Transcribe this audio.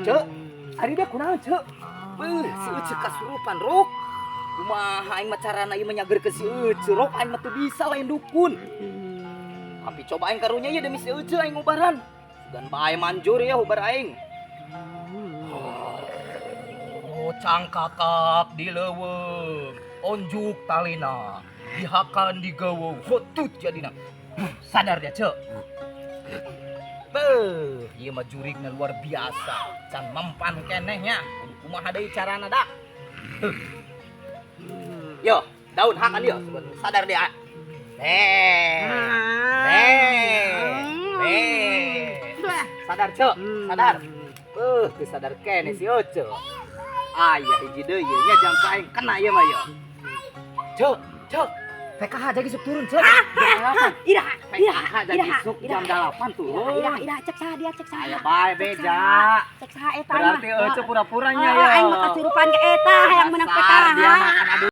Cek, ari dia kunaon, Cek? Beuh, si Ece kasurupan, Rok. Kumaha aing mah carana ieu menyagerkeun si Ece, Rok? Aing mah teu bisa, lain dukun. Tapi coba aing karunya ieu, demi si Ece aing ngubaran. Sugan bae manjur ya ubar aing. Oh, cangkakak di leuweung, onjuk talina, dihakan digaweung, hotut jadina. Sadar dia, Cek. Beuh, ieu mah jurigna luar biasa. Can mempan keneh nya. Kudu kumaha deui carana dak. Heuh. Yo, daun hakan yo, sadar dia. Nih. Nih. Nih. Sadar, Cek. Sadar. Beuh, teu sadar keneh si Oce. Aya hiji deui ieu nya, jam aing kena ieu mah yo. Cek, Cek. PKH jadi isuk turun, Cek. Jam 8. Iraha, iraha, PKH jadi isuk jam 8 turun. Iraha, iraha, cek saha dia, cek saha? Aya bae beja. Cek saha eta mah? Berarti Ece pura-puranya Oh, ya. aing mah kasurupan ke eta hayang menang Dasar PKH. dia makan, aduh.